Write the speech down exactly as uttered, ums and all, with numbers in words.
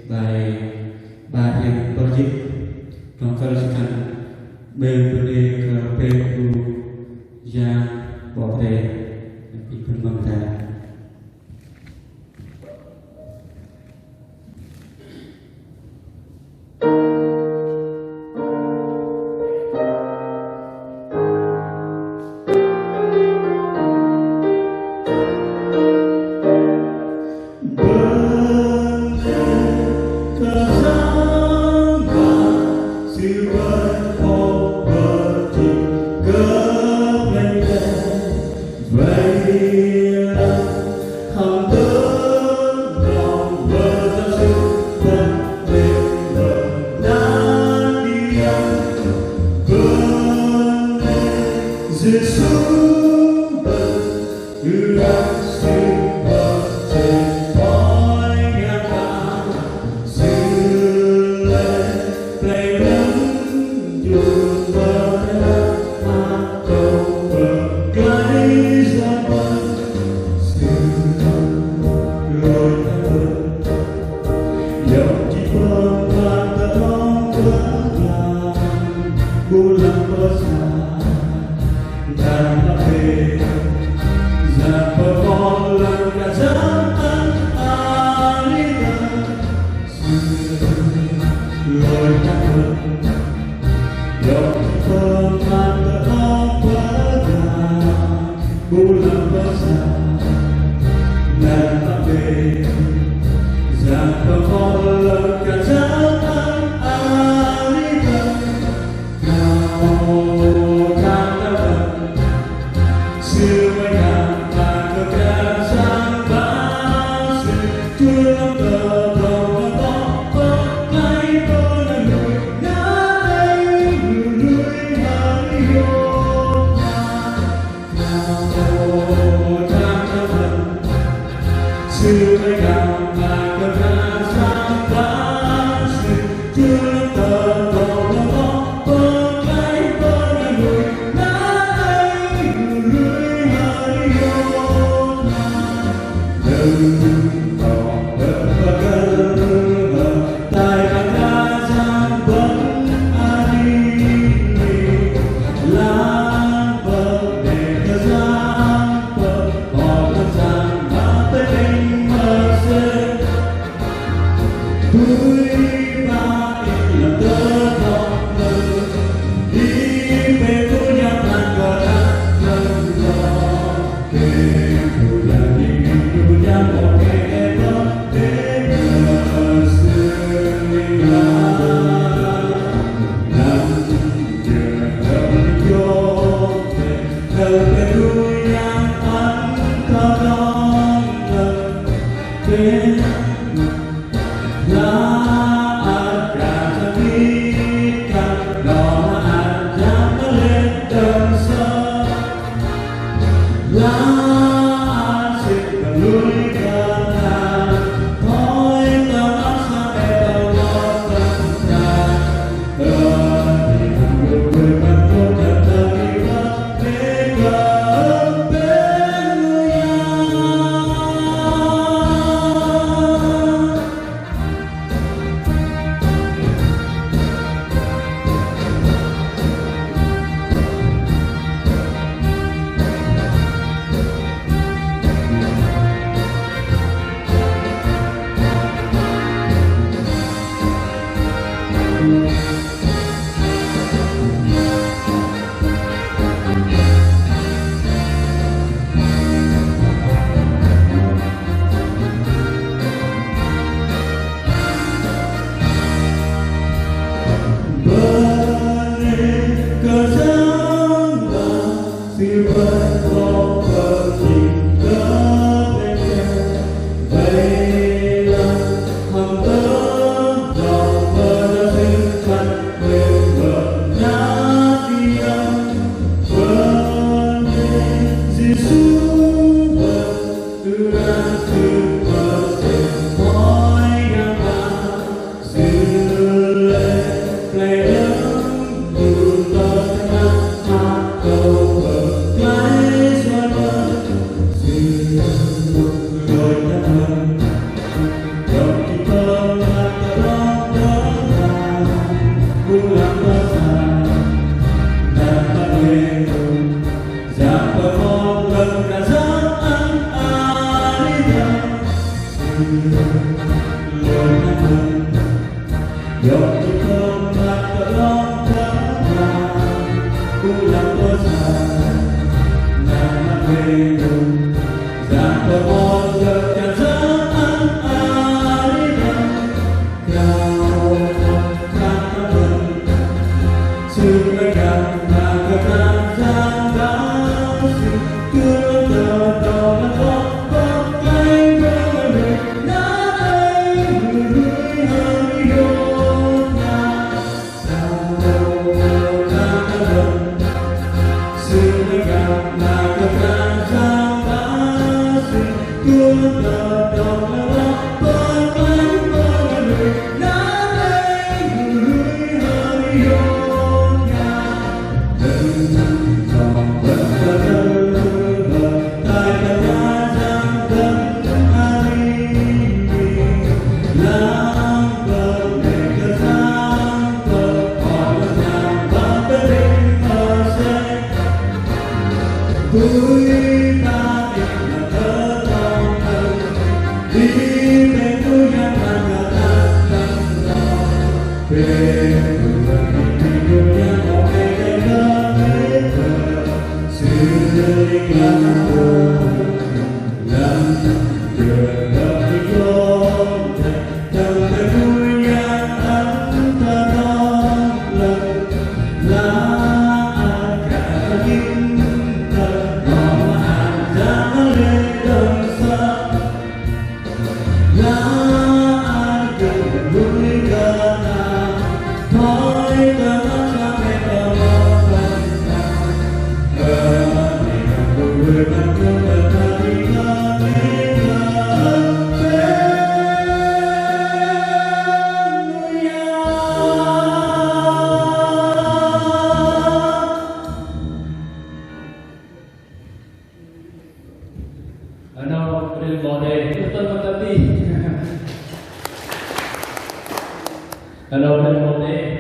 Bài ba hiam pơjĭt trong kơ sơkăn bơ̆n bơnê kơ pêng Kră Yang 'Bok Kei-Dei. Pinh pơm mơ̆ng ta. Bơnê kơ Yang 'Bă, Sư bơ̆n pơm bơ̆n jing kơ plei Wei lăng hăm tơdrong bơ̆n tơsĭt tơdrong bơ̆n na iang. Bơnê Yêsu bơ̆n, ư ang Sư bơ̆n jing pơm iang ta. Sư lei plei lăm jur bơ̆n, mă tơ̆ng bơ̆n glăi yua bơ̆n. Sư lôch tang bơ̆n, iŏk jĭ bơ̆n mă tơ̆ng bơ̆n, bu lăng bơ̆n sa. Dang mă pêng, Yang pơkon lăng kơ Yang ăn arih bơ̆n. Sư lôch tang bơ̆n, iŏk jĭ bơ̆n mă tơ̆ng bơ̆n, bu lăng bơ̆n sa. Dang mă pêng, Yang pơkon lăng kơ Yang ăn arih bơ̆n. Ano, Brother Mode, tuh, tuh, tuh, tuh. Ano, Brother Mode.